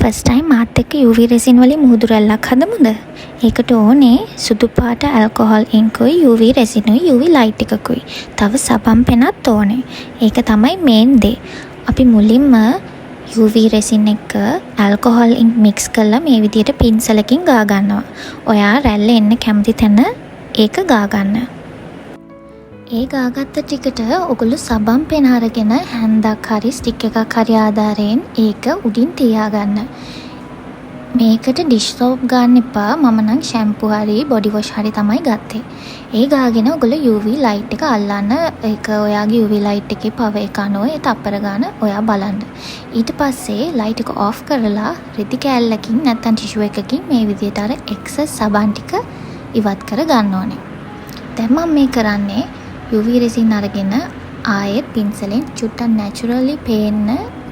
First time මාත් එක්ක UV resin වලින් මුහුදු රැල්ලක් හදමුද? ඒකට ඕනේ සුදු පාට ඇල්කොහොල් ඉන්කුයි UV රෙසිනුයි UV light එකකුයි. තව සබන් පෙනත් ඕනේ. ඒක තමයි මේන් දේ. අපි මුලින්ම UV resin එක ඇල්කොහොල් ඉන්ක් මික්ස් කරලා මේ විදියට පින්සලකින් ගා ගන්නවා. ඔයා රැල්ල එන්න කැමති තැන ඒක ගා ගන්න. ඒ ගාගත්ත ටිකට ඔගොල්ලෝ සබන් පෙන අරගෙන හැන්දක් හරි ස්ටික් එකක් හරි ආධාරයෙන් ඒක උඩින් තියාගන්න. මේකට ඩිෂ් සෝප් ගන්න එපා. මම නම් ෂැම්පු හරි බොඩි වොෂ් හරි තමයි ගත්තේ. ඒ ගාගෙන ඔගොල්ලෝ UV light එක අල්ලන්න. ඒක ඔයාගේ UV light එකේ පවර් එක අනුව ඒ තප්පර ගාන ඔයා බලන්න. ඊට පස්සේ ලයිට් එක ඔෆ් කරලා රෙදි කෑල්ලකින් නැත්නම් ටිෂු එකකින් මේ විදියට අර එක්සස් සබන් ටික ඉවත් කර ගන්න ඕනේ. දැන් මම මේ කරන්නේ UV resin අරගෙන ආයෙත් පින්සලෙන් චුට්ටක් නැචරලි පේන්න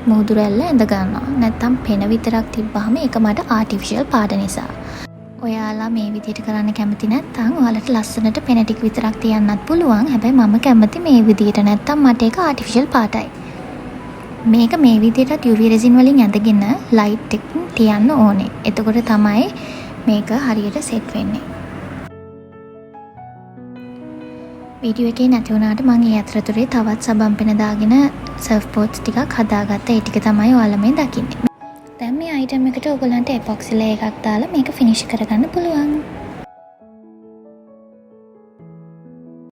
මුහුදු රැල්ල ඇඳ ගන්නවා. නැත්තම් පෙන විතරක් තිබ්බහම ඒක මට ආටිෆිෂල් පාට නිසා. ඔයාලා මේ විදියට කරන්න කැමති නැත්තම් ඔයාලට ලස්සනට පෙන ටික විතරක් තියන්නත් පුළුවන්. හැබැයි මම කැමති මේ විදියට, නැත්තම් මට ඒක ආටිෆිෂල් පාටයි. මේක මේ විදියටත් UV resin වලින් ඇඳගෙන ලයිට් එකකින් තියන්න ඕනේ. එතකොට තමයි මේක හරියට සෙට් වෙන්නේ. වීඩියෝ එකේ නැති වුණාට මං ඒ අතරතුරේ තවත් සබන් පෙන දාගෙන සර්ෆ් බෝඩ්ස් ටිකක් හදාගත්තා. ඒ ටික තමයි ඔයාලා මේ දකින්නේ. දැන් මේ අයිටම් එකට ඔයගොල්ලන්ට එපොක්සි ලේයර් එකක් දාලා මේක ෆිනිෂ් කරගන්න පුළුවන්.